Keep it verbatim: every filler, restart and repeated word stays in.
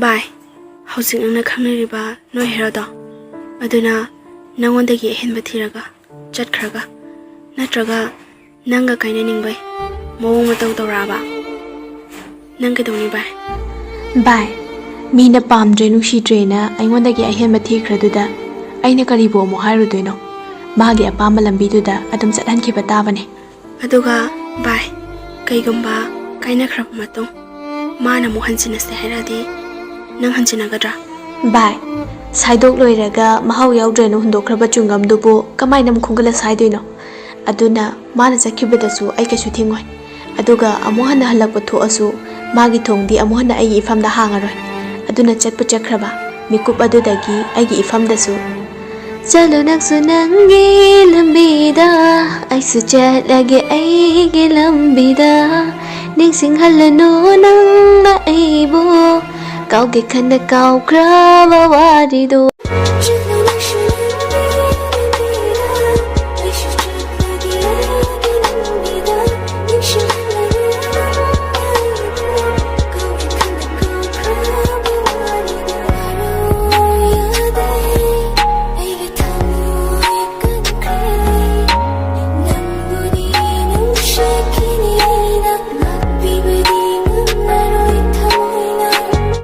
ꯚꯥꯏ, ꯍꯧꯖꯤꯛ ꯅꯪꯅ ꯈꯪꯅꯔꯤꯕ ꯅꯣꯏ ꯍꯦꯔꯣꯗꯣ, ꯑꯗꯨꯅ ꯅꯪꯉꯣꯟꯗꯒꯤ ꯑꯍꯦꯟꯕ ꯊꯤꯔꯒ ꯆꯠꯈ꯭ꯔꯒ, ꯅꯠꯇ꯭ꯔꯒ ꯅꯪꯒ ꯀꯥꯏꯅꯅꯤꯡꯕꯩ ꯃꯑꯣꯡ ꯃꯇꯧ ꯇꯧꯔꯛꯑꯕ, ꯅꯪ ꯀꯩꯗꯧꯅꯤ ꯚꯥꯏ? ꯚꯥꯏ, ꯃꯤꯅ ꯄꯥꯝꯗ꯭ꯔꯦ ꯅꯨꯡꯁꯤꯗ꯭ꯔꯦꯅ ꯑꯩꯉꯣꯟꯗꯒꯤ ꯑꯍꯦꯟꯕ ꯊꯤꯈ꯭ꯔꯗꯨꯗ ꯑꯩꯅ ꯀꯔꯤꯕꯨ ꯑꯃꯨꯛ ꯍꯥꯏꯔꯨꯗꯣꯏꯅꯣ? ꯃꯥꯒꯤ ꯑꯄꯥꯝꯕ ꯂꯝꯕꯤꯗꯨꯗ ꯑꯗꯨꯝ ꯆꯠꯍꯟꯈꯤꯕ ꯇꯥꯕꯅꯦ꯫ ꯑꯗꯨꯒ ꯚꯥꯏ, ꯀꯩꯒꯨꯝꯕ ꯀꯥꯏꯅꯈ꯭ꯔꯕ ꯃꯇꯨꯡ ꯃꯥꯅ ꯑꯃꯨꯛ ꯍꯟꯖꯤꯟꯅꯁꯦ ꯍꯥꯏꯔꯛꯑꯗꯤ ꯅꯪ ꯍꯟꯖꯤꯟꯅꯒꯗ꯭ꯔꯥ? ꯚꯥꯏ, ꯁꯥꯏꯗꯣꯛ ꯂꯣꯏꯔꯒ ꯃꯍꯥꯎ ꯌꯥꯎꯗ꯭ꯔꯦꯅ ꯍꯨꯟꯗꯣꯛꯈ꯭ꯔꯕ ꯆ꯭ꯋꯤꯡꯒꯝꯗꯨꯕꯨ ꯀꯃꯥꯏꯅ ꯑꯃꯨꯛ ꯈꯣꯝꯒꯠꯂ ꯁꯥꯏꯗꯣꯏꯅꯣ? ꯑꯗꯨꯅ ꯃꯥꯅ ꯆꯠꯈꯤꯕꯗꯁꯨ ꯑꯩ ꯀꯩꯁꯨ ꯊꯤꯡꯉꯣꯏ꯫ ꯑꯗꯨꯒ ꯑꯃꯨꯛ ꯍꯟꯅ ꯍꯜꯂꯛꯄ ꯊꯣꯛꯑꯁꯨ ꯃꯥꯒꯤ ꯊꯣꯡꯗꯤ ꯑꯃꯨꯛ ꯍꯟꯅ ꯑꯩꯒꯤ ꯏꯐꯝꯗ ꯍꯥꯡꯉꯔꯣꯏ꯫ ꯑꯗꯨꯅ ꯆꯠꯄꯨ ꯆꯠꯈ꯭ꯔꯕ ꯃꯤꯀꯨꯞ ꯑꯗꯨꯗꯒꯤ ꯑꯩꯒꯤ ꯏꯐꯝꯗꯁꯨ ꯆꯠꯂꯨ ꯅꯪꯁꯨ ꯅꯪꯒꯤ ꯂꯝꯕꯤꯗ, ꯑꯩꯁꯨ ꯆꯠꯂꯒꯦ ꯑꯩꯒꯤ ꯂꯝꯕꯤꯗ꯫ ꯅꯤꯡꯁꯤꯡꯍꯜꯂꯅꯨ ꯅꯪꯅ ꯑꯩꯕꯨ, ꯀꯥꯎꯒꯦ ꯈꯟꯅ ꯀꯥꯎꯈ꯭ꯔꯕ ꯋꯥꯔꯤꯗꯣ꯫